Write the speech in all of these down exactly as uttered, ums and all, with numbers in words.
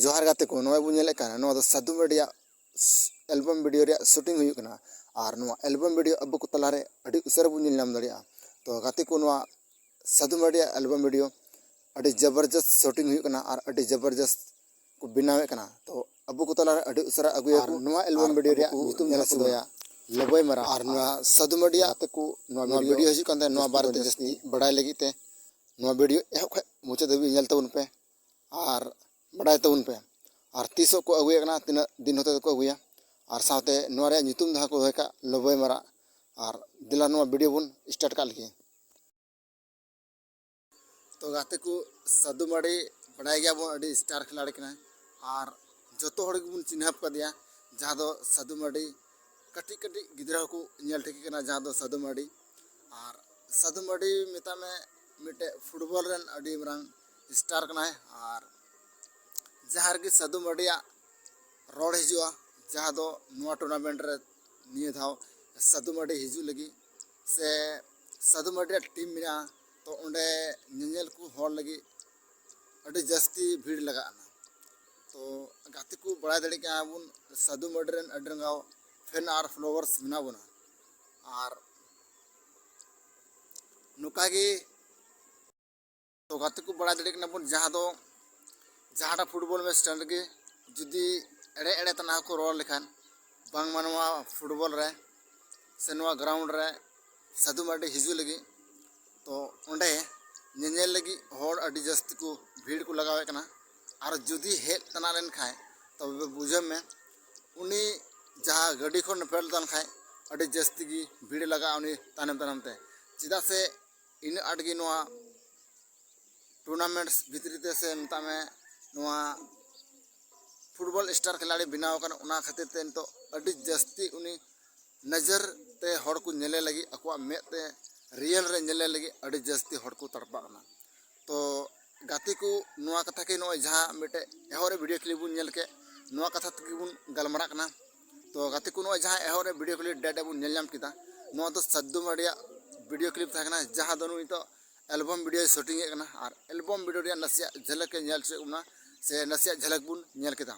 ᱡᱚᱦᱟᱨ ᱜᱟᱛᱮ ᱠᱚ, ᱱᱚᱜᱼᱚᱭ ᱵᱚᱱ ᱧᱮᱞᱮᱫ ᱠᱟᱱᱟ, ᱱᱚᱣᱟ ᱫᱚ ᱥᱟᱹᱫᱷᱩ ᱢᱟᱹᱨᱰᱤᱭᱟᱜ ᱮᱞᱵᱟᱢ ᱵᱷᱤᱰᱤᱭᱳ ᱨᱮᱭᱟᱜ ᱥᱩᱴᱤᱝ ᱦᱩᱭᱩᱜ ᱠᱟᱱᱟ᱾ ᱟᱨ ᱱᱚᱣᱟ ᱮᱞᱵᱟᱢ ᱵᱷᱤᱰᱤᱭᱳ ᱟᱵᱚ ᱠᱚ ᱛᱟᱞᱟᱨᱮ ᱟᱹᱰᱤ ᱩᱥᱟᱹᱨᱟ ᱵᱚᱱ ᱧᱮᱞ ᱧᱟᱢ ᱫᱟᱲᱮᱭᱟᱜᱼᱟ᱾ ᱛᱚ ᱜᱟᱛᱮ ᱠᱚ, ᱱᱚᱣᱟ ᱥᱟᱹᱫᱷᱩ ᱢᱟᱹᱨᱰᱤᱭᱟᱜ ᱮᱞᱵᱟᱢ ᱵᱷᱤᱰᱤᱭᱳ ᱟᱹᱰᱤ ᱡᱚᱵᱚᱨᱡᱚᱥᱛ ᱥᱩᱴᱤᱝ ᱦᱩᱭᱩᱜ ᱠᱟᱱᱟ ᱟᱨ ᱟᱹᱰᱤ ᱡᱚᱵᱚᱨᱡᱚᱥᱛ ᱠᱚ ᱵᱮᱱᱟᱣᱮᱫ ᱠᱟᱱᱟ᱾ ᱛᱚ ᱟᱵᱚ ᱠᱚ ᱛᱟᱞᱟᱨᱮ ᱟᱹᱰᱤ ᱩᱥᱟᱹᱨᱟ ᱟᱹᱜᱩᱭᱟᱠᱚ᱾ ᱟᱨ ᱱᱚᱣᱟ ᱮᱞᱵᱟᱢ ᱵᱷᱤᱰᱤᱭᱳ ᱨᱮᱭᱟᱜ ᱧᱩᱛᱩᱢ ᱡᱟᱦᱟᱸ ᱠᱚ ᱫᱚᱦᱚᱭᱟ, ᱞᱚᱵᱚᱭ ᱢᱟᱨᱟ᱾ ᱟᱨ ᱱᱚᱣᱟ ᱥᱟᱹᱫᱷᱩ ᱢᱟᱹᱨᱰᱤᱭᱟᱜ ᱜᱟᱛᱮ ᱠᱚ, ᱱᱚᱣᱟ ᱵᱷᱤᱰᱤᱭᱳ ᱦᱤᱡᱩᱜ ᱠᱟᱱ ᱛᱟᱦᱮᱸᱫ, ᱱᱚᱣᱟ ᱵᱟᱨᱮᱛᱮ ᱡᱟᱹᱥᱛᱤ ᱵᱟᱲᱟᱭ ᱞᱟᱹᱜᱤᱫ ᱛᱮ ᱱᱚᱣᱟ ᱵᱷᱤᱰᱤᱭᱳ ᱮᱦᱚᱵ ᱠᱷᱚᱱ ᱢᱩᱪᱟᱹᱫ ᱫᱷᱟᱹᱵᱤᱡ ᱧᱮᱞ ᱛᱟᱵᱚᱱ ᱯᱮ ᱟᱨ ᱵᱟᱰᱟᱭ ᱛᱟᱵᱚᱱ ᱯᱮ᱾ ᱟᱨ ᱛᱤᱥᱚᱜ ᱠᱚ ᱟᱹᱜᱩᱭᱮᱫ ᱠᱟᱱᱟ, ᱛᱤᱱᱟᱹᱜ ᱫᱤᱱ ᱦᱚᱛᱮ ᱛᱮᱠᱚ ᱟᱹᱜᱩᱭᱟ, ᱟᱨ ᱥᱟᱶᱛᱮ ᱱᱚᱣᱟ ᱨᱮᱭᱟᱜ ᱧᱩᱛᱩᱢ ᱡᱟᱦᱟᱸ ᱠᱚ ᱫᱚᱦᱚ ᱠᱟᱜ, ᱞᱚᱵᱚᱭ ᱢᱟᱨᱟ᱾ ᱟᱨ ᱫᱮᱞᱟ ᱱᱚᱣᱟ ᱵᱷᱤᱰᱤᱭᱳ ᱵᱚᱱ ᱥᱴᱟᱨᱴ ᱠᱟᱜ ᱞᱮᱜᱮ᱾ ᱛᱚ ᱜᱟᱛᱮ ᱠᱚ, ᱥᱟᱹᱫᱷᱩ ᱢᱟᱹᱨᱰᱤ ᱵᱟᱰᱟᱭ ᱜᱮᱭᱟᱵᱚᱱ, ᱟᱹᱰᱤ ᱥᱴᱟᱨ ᱠᱷᱤᱞᱟᱲᱤ ᱠᱟᱱᱟᱭ ᱟᱨ ᱡᱚᱛᱚ ᱦᱚᱲ ᱜᱮᱵᱚᱱ ᱪᱤᱱᱦᱟᱹᱯ ᱠᱟᱫᱮᱭᱟ, ᱡᱟᱦᱟᱸ ᱫᱚ ᱥᱟᱹᱫᱷᱩ ᱢᱟᱹᱨᱰᱤ᱾ ᱠᱟᱹᱴᱤᱡ ᱠᱟᱹᱴᱤᱡ ᱜᱤᱫᱽᱨᱟᱹ ᱦᱚᱸᱠᱚ ᱧᱮᱞ ᱴᱷᱤᱠᱮ ᱠᱟᱱᱟ ᱡᱟᱦᱟᱸ ᱫᱚ ᱥᱟᱹᱫᱷᱩ ᱢᱟᱹᱨᱰᱤ᱾ ᱟᱨ ᱥᱟᱹᱫᱷᱩ ᱢᱟᱹᱨᱰᱤ ᱢᱮᱛᱟᱜ ᱢᱮ ᱢᱤᱫᱴᱮᱡ ᱯᱷᱩᱴᱵᱚᱞ ᱨᱮᱱ ᱟᱹᱰᱤ ᱢᱟᱨᱟᱝ ᱥᱴᱟᱨ ᱠᱟᱱᱟᱭ᱾ ᱟᱨ ᱡᱟᱦᱟᱸ ᱨᱮᱜᱮ ᱥᱟᱹᱫᱷᱩ ᱢᱟᱹᱨᱰᱤᱭᱟᱜ ᱨᱚᱲ ᱦᱤᱡᱩᱜᱼᱟ, ᱡᱟᱦᱟᱸ ᱫᱚ ᱱᱚᱣᱟ ᱴᱩᱨᱱᱟᱢᱮᱱᱴ ᱨᱮ ᱱᱤᱭᱟᱹ ᱫᱷᱟᱣ ᱥᱟᱹᱫᱷᱩ ᱢᱟᱹᱨᱰᱤ ᱦᱤᱡᱩᱜ ᱞᱟᱹᱜᱤᱫ ᱥᱮ ᱥᱟᱹᱫᱷᱩ ᱢᱟᱹᱨᱰᱤᱭᱟᱜ ᱴᱤᱢ ᱢᱮᱱᱟᱜᱼᱟ, ᱛᱚ ᱚᱸᱰᱮ ᱧᱮᱧᱮᱞ ᱠᱚ ᱦᱚᱲ ᱞᱟᱹᱜᱤᱫ ᱟᱹᱰᱤ ᱡᱟᱹᱥᱛᱤ ᱵᱷᱤᱲ ᱞᱟᱜᱟᱜ ᱠᱟᱱᱟ᱾ ᱛᱚ ᱜᱟᱛᱮ ᱠᱚ, ᱵᱟᱲᱟᱭ ᱫᱟᱲᱮᱭᱟᱜ ᱠᱟᱱᱟ ᱵᱚᱱ ᱥᱟᱹᱫᱷᱩ ᱢᱟᱹᱨᱰᱤ ᱨᱮᱱ ᱟᱹᱰᱤ ᱨᱟᱸᱜᱟᱣ ᱯᱷᱮᱱ ᱟᱨ ᱯᱷᱚᱞᱳᱣᱟᱨᱥ ᱢᱮᱱᱟᱜ ᱵᱚᱱᱟ᱾ ᱟᱨ ᱱᱚᱝᱠᱟ ᱜᱮ, ᱛᱚ ᱜᱟᱛᱮ ᱠᱚ, ᱵᱟᱲᱟᱭ ᱫᱟᱲᱮᱭᱟᱜ ᱠᱟᱱᱟ ᱵᱚᱱ ᱡᱟᱦᱟᱸ ᱫᱚ ᱡᱟᱦᱟᱸᱴᱟᱜ ᱯᱷᱩᱴᱵᱚᱞ ᱢᱮᱪ ᱴᱟᱺᱰᱤ ᱨᱮᱜᱮ ᱡᱩᱫᱤ ᱮᱲᱮ ᱮᱲᱮ ᱛᱮᱱᱟᱜ ᱦᱚᱸᱠᱚ ᱨᱚᱲ ᱞᱮᱠᱷᱟᱱ, ᱵᱟᱝᱢᱟ ᱱᱚᱣᱟ ᱯᱷᱩᱴᱵᱚᱞ ᱨᱮ ᱥᱮ ᱱᱚᱣᱟ ᱜᱨᱟᱣᱩᱱᱰ ᱨᱮ ᱥᱟᱹᱫᱷᱩ ᱢᱟᱹᱨᱰᱤ ᱦᱤᱡᱩᱜ ᱞᱟᱹᱜᱤᱫ, ᱛᱚ ᱚᱸᱰᱮ ᱧᱮᱧᱮᱞ ᱞᱟᱹᱜᱤᱫ ᱦᱚᱲ ᱟᱹᱰᱤ ᱡᱟᱹᱥᱛᱤ ᱠᱚ ᱵᱷᱤᱲ ᱠᱚ ᱞᱟᱜᱟᱣᱮᱫ ᱠᱟᱱᱟ᱾ ᱟᱨ ᱡᱩᱫᱤ ᱦᱮᱡ ᱛᱟᱱᱟ ᱞᱮᱱᱠᱷᱟᱱ, ᱛᱚᱵᱮ ᱵᱩᱡᱷᱟᱹᱣ ᱢᱮ, ᱩᱱᱤ ᱡᱟᱦᱟᱸ ᱜᱟᱹᱰᱤ ᱠᱷᱚᱱ ᱯᱷᱮᱰ ᱞᱮᱱᱠᱷᱟᱱ ᱟᱹᱰᱤ ᱡᱟᱹᱥᱛᱤ ᱜᱮ ᱵᱷᱤᱲ ᱞᱟᱜᱟᱜᱼᱟ ᱩᱱᱤ ᱛᱟᱭᱱᱚᱢ ᱛᱟᱭᱱᱚᱢ ᱛᱮ᱾ ᱪᱮᱫᱟᱜ ᱥᱮ ᱤᱱᱟᱹᱜ ᱟᱸᱴ ᱜᱮ ᱱᱚᱣᱟ ᱴᱩᱨᱱᱟᱢᱮᱱᱴᱥ ᱵᱷᱤᱛᱨᱤ ᱛᱮ ᱥᱮ ᱢᱮᱛᱟᱜ ᱢᱮ ᱱᱚᱣᱟ ᱯᱷᱩᱴᱵᱚᱞ ᱥᱴᱟᱨ ᱠᱷᱤᱞᱟᱲᱤ ᱵᱮᱱᱟᱣ ᱟᱠᱟᱱᱟ, ᱚᱱᱟ ᱠᱷᱟᱹᱛᱤᱨ ᱛᱮ ᱱᱤᱛᱚᱜ ᱟᱹᱰᱤ ᱡᱟᱹᱥᱛᱤ ᱩᱱᱤ ᱱᱚᱡᱚᱨ ᱛᱮ ᱦᱚᱲ ᱠᱚ ᱧᱮᱞᱮ ᱞᱟᱹᱜᱤᱫ, ᱟᱠᱚᱣᱟᱜ ᱢᱮᱫ ᱛᱮ ᱨᱤᱭᱮᱞ ᱨᱮ ᱧᱮᱞᱮ ᱞᱟᱹᱜᱤᱫ ᱟᱹᱰᱤ ᱡᱟᱹᱥᱛᱤ ᱦᱚᱲ ᱠᱚ ᱛᱟᱲᱯᱟᱜ ᱠᱟᱱᱟ᱾ ᱛᱚ ᱜᱟᱛᱮ ᱠᱚ, ᱱᱚᱣᱟ ᱠᱟᱛᱷᱟ ᱜᱮ ᱱᱚᱜᱼᱚᱭ ᱡᱟᱦᱟᱸ ᱢᱤᱫᱴᱮᱡ ᱮᱦᱚᱵ ᱨᱮ ᱵᱷᱤᱰᱤᱭᱳ ᱠᱞᱤᱯ ᱵᱚᱱ ᱧᱮᱞ ᱠᱮᱫ, ᱱᱚᱣᱟ ᱠᱟᱛᱷᱟ ᱛᱮᱜᱮ ᱵᱚᱱ ᱜᱟᱞᱢᱟᱨᱟᱜ ᱠᱟᱱᱟ᱾ ᱛᱚ ᱜᱟᱛᱮ ᱠᱚ, ᱱᱚᱜᱼᱚᱭ ᱡᱟᱦᱟᱸ ᱮᱦᱚᱵ ᱨᱮ ᱵᱷᱤᱰᱤᱭᱳ ᱠᱞᱤᱯ ᱰᱮᱴ ᱵᱚᱱ ᱧᱮᱞ ᱧᱟᱢ ᱠᱮᱫᱟ, ᱱᱚᱣᱟ ᱫᱚ ᱥᱟᱹᱫᱷᱩ ᱢᱟᱹᱨᱰᱤᱭᱟᱜ ᱵᱷᱤᱰᱤᱭᱳ ᱠᱞᱤᱯ ᱛᱟᱦᱮᱸ ᱠᱟᱱᱟ, ᱡᱟᱦᱟᱸ ᱫᱚ ᱱᱩᱭ ᱱᱤᱛᱚᱜ ᱮᱞᱵᱟᱢ ᱵᱷᱤᱰᱤᱭᱳᱭ ᱥᱩᱴᱤᱝ ᱮᱫ ᱠᱟᱱᱟ᱾ ᱟᱨ ᱮᱞᱵᱟᱢ ᱵᱷᱤᱰᱤᱭᱳ ᱨᱮᱭᱟᱜ ᱱᱟᱥᱮᱭᱟᱜ ᱡᱷᱟᱞᱟᱠ ᱮ ᱧᱮᱞ ᱦᱚᱪᱚᱭᱮᱫ ᱵᱚᱱᱟ, ᱥᱮ ᱱᱟᱥᱮᱭᱟᱜ ᱡᱷᱟᱞᱟᱠ ᱵᱚᱱ ᱧᱮᱞ ᱠᱮᱫᱟ᱾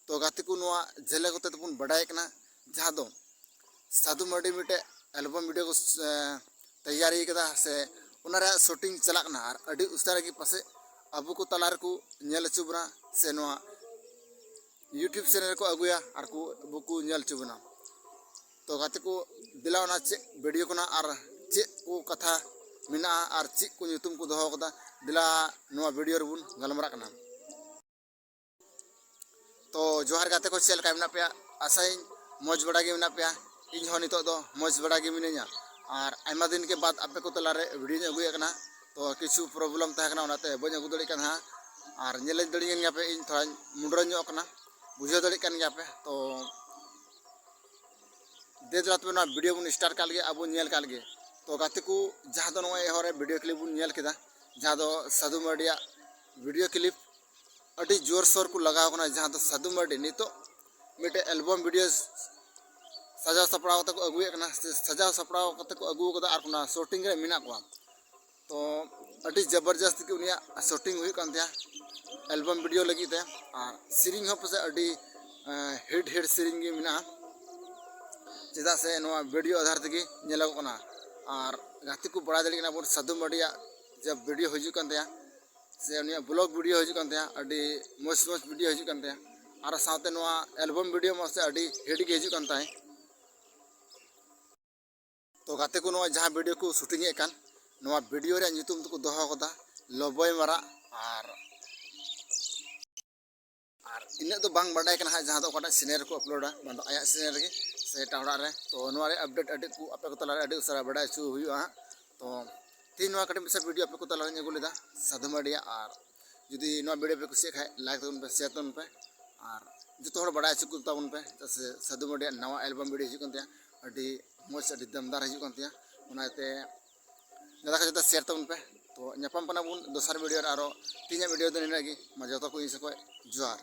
ᱛᱚ ᱜᱟᱛᱮ ᱠᱚ, ᱱᱚᱣᱟ ᱡᱷᱟᱞᱟᱠ ᱦᱚᱛᱮ ᱛᱮᱵᱚᱱ ᱵᱟᱰᱟᱭ ᱠᱟᱱᱟ, ᱡᱟᱦᱟᱸ ᱫᱚ ᱥᱟᱹᱫᱷᱩ ᱢᱟᱨᱰᱤ ᱢᱤᱫᱴᱮᱡ ᱮᱞᱵᱟᱢ ᱵᱷᱤᱰᱤᱭᱳ ᱠᱚ ᱮᱸ, ᱛᱮᱭᱟᱨᱤ ᱠᱟᱫᱟ, ᱥᱮ ᱚᱱᱟ ᱨᱮᱭᱟᱜ ᱥᱩᱴᱤᱝ ᱪᱟᱞᱟᱜ ᱠᱟᱱᱟ᱾ ᱟᱨ ᱟᱹᱰᱤ ᱩᱥᱟᱹᱨᱟ ᱜᱮ ᱯᱟᱥᱮᱡ ᱟᱵᱚ ᱠᱚ ᱛᱟᱞᱟ ᱨᱮᱠᱚ ᱧᱮᱞ ᱦᱚᱪᱚ ᱵᱚᱱᱟ, ᱥᱮ ᱱᱚᱣᱟ YouTube ᱪᱮᱱᱮᱞ ᱨᱮᱠᱚ ᱟᱹᱜᱩᱭᱟ ᱟᱨ ᱠᱚ ᱟᱵᱚ ᱠᱚ ᱧᱮᱞ ᱦᱚᱪᱚ ᱵᱚᱱᱟ᱾ ᱛᱚ ᱜᱟᱛᱮ ᱠᱚ, ᱫᱮᱞᱟ ᱚᱱᱟ ᱪᱮᱫ ᱵᱷᱤᱰᱤᱭᱳ ᱠᱟᱱᱟ ᱟᱨ ᱪᱮᱫ ᱠᱚ ᱠᱟᱛᱷᱟ ᱢᱮᱱᱟᱜᱼᱟ ᱟᱨ ᱪᱮᱫ ᱠᱚ ᱧᱩᱛᱩᱢ ᱠᱚ ᱫᱚᱦᱚ ᱠᱟᱫᱟ, ᱫᱮᱞᱟ ᱱᱚᱣᱟ ᱵᱷᱤᱰᱤᱭᱳ ᱨᱮᱵᱚᱱ ᱜᱟᱞᱢᱟᱨᱟᱜ ᱠᱟᱱᱟ᱾ ᱛᱚ ᱡᱚᱦᱟᱨ ᱜᱟᱛᱮ ᱠᱚ, ᱪᱮᱫ ᱞᱮᱠᱟ ᱢᱮᱱᱟᱜ ᱯᱮᱭᱟ? ᱟᱥᱟᱭᱟᱹᱧ ᱢᱚᱡᱽ ᱵᱟᱲᱟ ᱜᱮ ᱢᱮᱱᱟᱜ ᱯᱮᱭᱟ᱾ ᱤᱧ ᱦᱚᱸ ᱱᱤᱛᱚᱜ ᱫᱚ ᱢᱚᱡᱽ ᱵᱟᱲᱟ ᱜᱮ ᱢᱤᱱᱟᱹᱧᱟ᱾ ᱟᱨ ᱟᱭᱢᱟ ᱫᱤᱱ ᱜᱮ ᱵᱟᱫ ᱟᱯᱮ ᱠᱚ ᱛᱟᱞᱟᱨᱮ ᱵᱷᱤᱰᱤᱭᱳᱧ ᱟᱹᱜᱩᱭᱮᱫ ᱠᱟᱱᱟ᱾ ᱛᱚ ᱠᱤᱪᱷᱩ ᱯᱨᱚᱵᱞᱮᱢ ᱛᱟᱦᱮᱸ ᱠᱟᱱᱟ, ᱚᱱᱟᱛᱮ ᱵᱟᱹᱧ ᱟᱹᱜᱩ ᱫᱟᱲᱮᱭᱟᱜ ᱠᱟᱱ ᱛᱟᱦᱮᱸᱫ᱾ ᱟᱨ ᱧᱮᱞ ᱫᱟᱲᱮᱭᱟᱜ ᱠᱟᱱ ᱜᱮᱭᱟ ᱯᱮ, ᱤᱧ ᱛᱷᱚᱲᱟᱧ ᱢᱩᱰᱨᱟᱹ ᱧᱚᱜ ᱠᱟᱱᱟ, ᱵᱩᱡᱷᱟᱹᱣ ᱫᱟᱲᱮᱭᱟᱜ ᱠᱟᱱ ᱜᱮᱭᱟ ᱯᱮ᱾ ᱛᱚ ᱫᱮ ᱫᱮᱞᱟ ᱛᱚᱵᱮ ᱱᱚᱣᱟ ᱵᱷᱤᱰᱤᱭᱳ ᱵᱚᱱ ᱥᱴᱟᱨᱴ ᱠᱟᱜ ᱞᱮᱜᱮ, ᱟᱵᱚ ᱧᱮᱞ ᱠᱟᱜ ᱞᱮᱜᱮ᱾ ᱛᱚ ᱜᱟᱛᱮ ᱠᱚ, ᱡᱟᱦᱟᱸ ᱫᱚ ᱱᱚᱜᱼᱚᱭ ᱮᱦᱚᱵ ᱨᱮ ᱵᱷᱤᱰᱤᱭᱳ ᱠᱞᱤᱯ ᱵᱚᱱ ᱧᱮᱞ ᱠᱮᱫᱟ, ᱡᱟᱦᱟᱸ ᱫᱚ ᱥᱟᱹᱫᱷᱩ ᱢᱟᱨᱰᱤᱭᱟᱜ ᱵᱷᱤᱰᱤᱭᱳ ᱠᱞᱤᱯ, ᱟᱹᱰᱤ ᱡᱳᱨᱥᱳᱨ ᱠᱚ ᱞᱟᱜᱟᱣ ᱠᱟᱱᱟ, ᱡᱟᱦᱟᱸ ᱫᱚ ᱥᱟᱹᱫᱷᱩ ᱢᱟᱨᱰᱤ ᱱᱤᱛᱚᱜ ᱢᱤᱫᱴᱮᱡ ᱮᱞᱵᱟᱢ ᱵᱷᱤᱰᱤᱭᱳ ᱥᱟᱡᱟᱣ ᱥᱟᱯᱲᱟᱣ ᱠᱟᱛᱮ ᱠᱚ ᱟᱹᱜᱩᱭᱮᱫ ᱠᱟᱱᱟ, ᱥᱮ ᱥᱟᱡᱟᱣ ᱥᱟᱯᱲᱟᱣ ᱠᱟᱛᱮ ᱠᱚ ᱟᱹᱜᱩ ᱠᱟᱫᱟ ᱟᱨ ᱚᱱᱟ ᱥᱩᱴᱤᱝ ᱨᱮ ᱢᱮᱱᱟᱜ ᱠᱚᱣᱟ᱾ ᱛᱚ ᱟᱹᱰᱤ ᱡᱚᱵᱚᱨᱡᱚᱥᱛ ᱜᱮ ᱩᱱᱤᱭᱟᱜ ᱥᱩᱴᱤᱝ ᱦᱩᱭᱩᱜ ᱠᱟᱱ ᱛᱟᱭᱟ ᱮᱞᱵᱟᱢ ᱵᱷᱤᱰᱤᱭᱳ ᱞᱟᱹᱜᱤᱫ ᱛᱮ᱾ ᱟᱨ ᱥᱮᱨᱮᱧ ᱦᱚᱸ ᱯᱟᱥᱮᱡ ᱟᱹᱰᱤ ᱦᱤᱴ ᱦᱤᱴ ᱥᱮᱨᱮᱧ ᱜᱮ ᱢᱮᱱᱟᱜᱼᱟ, ᱪᱮᱫᱟᱜ ᱥᱮ ᱱᱚᱣᱟ ᱵᱷᱤᱰᱤᱭᱳ ᱟᱫᱷᱟᱨ ᱛᱮᱜᱮ ᱧᱮᱞᱚᱜᱚᱜ ᱠᱟᱱᱟ᱾ ᱟᱨ ᱜᱟᱛᱮ ᱠᱚ, ᱵᱟᱲᱟᱭ ᱫᱟᱲᱮᱭᱟᱜ ᱠᱟᱱᱟ ᱵᱚᱱ ᱥᱟᱹᱫᱷᱩ ᱢᱟᱨᱰᱤᱭᱟᱜ ᱡᱟᱵ ᱵᱷᱤᱰᱤᱭᱳ ᱦᱤᱡᱩᱜ ᱠᱟᱱ ᱛᱟᱭᱟ, ᱥᱮ ᱩᱱᱤᱭᱟᱜ ᱵᱞᱚᱜ ᱵᱷᱤᱰᱤᱭᱳ ᱦᱤᱡᱩᱜ ᱠᱟᱱ ᱛᱟᱭᱟ, ᱟᱹᱰᱤ ᱢᱚᱡᱽ ᱢᱚᱡᱽ ᱵᱷᱤᱰᱤᱭᱳ ᱦᱤᱡᱩᱜ ᱠᱟᱱ ᱛᱟᱭᱟ᱾ ᱟᱨ ᱥᱟᱶᱛᱮ ᱱᱚᱣᱟ ᱮᱞᱵᱟᱢ ᱵᱷᱤᱰᱤᱭᱳ ᱢᱟ ᱥᱮ ᱟᱹᱰᱤ ᱦᱤᱴ ᱜᱮ ᱦᱤᱡᱩᱜ ᱠᱟᱱ ᱛᱟᱭ᱾ ᱛᱚ ᱜᱟᱛᱮ ᱠᱚ, ᱱᱚᱣᱟ ᱡᱟᱦᱟᱸ ᱵᱷᱤᱰᱤᱭᱳ ᱠᱚ ᱥᱩᱴᱤᱝ ᱮᱫ ᱠᱟᱱ, ᱱᱚᱣᱟ ᱵᱷᱤᱰᱤᱭᱳ ᱨᱮᱭᱟᱜ ᱧᱩᱛᱩᱢ ᱫᱚᱠᱚ ᱫᱚᱦᱚ ᱠᱟᱫᱟ ᱞᱚᱵᱚᱭ ᱢᱟᱨᱟᱜ᱾ ᱟᱨ ᱟᱨ ᱤᱱᱟᱹᱜ ᱫᱚ ᱵᱟᱝ ᱵᱟᱰᱟᱭ ᱠᱟᱱᱟ ᱦᱟᱸᱜ, ᱡᱟᱦᱟᱸ ᱫᱚ ᱚᱠᱟᱴᱟᱜ ᱪᱮᱱᱮᱞ ᱨᱮᱠᱚ ᱟᱯᱞᱳᱰᱟ, ᱵᱟᱝ ᱫᱚ ᱟᱭᱟᱜ ᱪᱮᱱᱮᱞ ᱨᱮᱜᱮ ᱥᱮ ᱮᱴᱟᱜ ᱦᱚᱲᱟᱜ ᱨᱮ᱾ ᱛᱚ ᱱᱚᱣᱟ ᱨᱮᱭᱟᱜ ᱟᱯᱰᱮᱴ ᱟᱹᱰᱤ ᱠᱚ ᱟᱯᱮ ᱠᱚ ᱛᱟᱞᱟᱨᱮ ᱟᱹᱰᱤ ᱩᱥᱟᱹᱨᱟ ᱵᱟᱰᱟᱭ ᱦᱚᱪᱚ ᱦᱩᱭᱩᱜᱼᱟ ᱦᱟᱸᱜ᱾ ᱛᱚ ᱛᱮᱦᱮᱧ ᱱᱚᱣᱟ ᱠᱟᱹᱴᱤᱡ ᱢᱟᱪᱷᱟ ᱵᱷᱤᱰᱤᱭᱳ ᱟᱯᱮ ᱠᱚ ᱛᱟᱞᱟᱨᱮᱧ ᱟᱹᱜᱩ ᱞᱮᱫᱟ ᱥᱟᱹᱫᱷᱩ ᱢᱟᱨᱰᱤᱭᱟᱜ᱾ ᱟᱨ ᱡᱩᱫᱤ ᱱᱚᱣᱟ ᱵᱷᱤᱰᱤᱭᱳ ᱯᱮ ᱠᱩᱥᱤᱭᱟᱜ ᱠᱷᱟᱡ, ᱞᱟᱭᱤᱠ ᱛᱟᱵᱚᱱ ᱯᱮ, ᱥᱮᱭᱟᱨ ᱛᱟᱵᱚᱱ ᱯᱮ, ᱟᱨ ᱡᱚᱛᱚ ᱦᱚᱲ ᱵᱟᱰᱟᱭ ᱦᱚᱪᱚ ᱠᱚ ᱛᱟᱵᱚᱱ ᱯᱮ, ᱪᱮᱫᱟᱜ ᱥᱮ ᱥᱟᱹᱫᱷᱩ ᱢᱟᱨᱰᱤᱭᱟᱜ ᱱᱟᱣᱟ ᱮᱞᱵᱟᱢ ᱵᱷᱤᱰᱤᱭᱳ ᱦᱤᱡᱩᱜ ᱠᱟᱱ ᱛᱟᱭᱟ, ᱟᱹᱰᱤ ᱢᱚᱡᱽ, ᱟᱹᱰᱤ ᱫᱟᱢᱫᱟᱨ ᱦᱤᱡᱩᱜ ᱠᱟᱱ ᱛᱟᱭᱟ᱾ ᱚᱱᱟᱛᱮ ᱡᱟᱫᱟ ᱠᱷᱚᱱ ᱡᱟᱫᱟ ᱥᱮᱭᱟᱨ ᱛᱟᱵᱚᱱ ᱯᱮ᱾ ᱛᱚ ᱧᱟᱯᱟᱢ ᱠᱟᱱᱟ ᱵᱚᱱ ᱫᱚᱥᱟᱨ ᱵᱷᱤᱰᱤᱭᱳ ᱨᱮ ᱟᱨᱚ᱾ ᱛᱮᱦᱮᱧᱟᱜ ᱵᱷᱤᱰᱤᱭᱳ ᱫᱚ ᱱᱤᱱᱟᱹᱜ ᱜᱮ᱾ ᱢᱟ ᱡᱚᱛᱚ ᱠᱚ ᱤᱧ ᱥᱮᱫ ᱠᱷᱚᱱ ᱡᱚᱦᱟᱨ᱾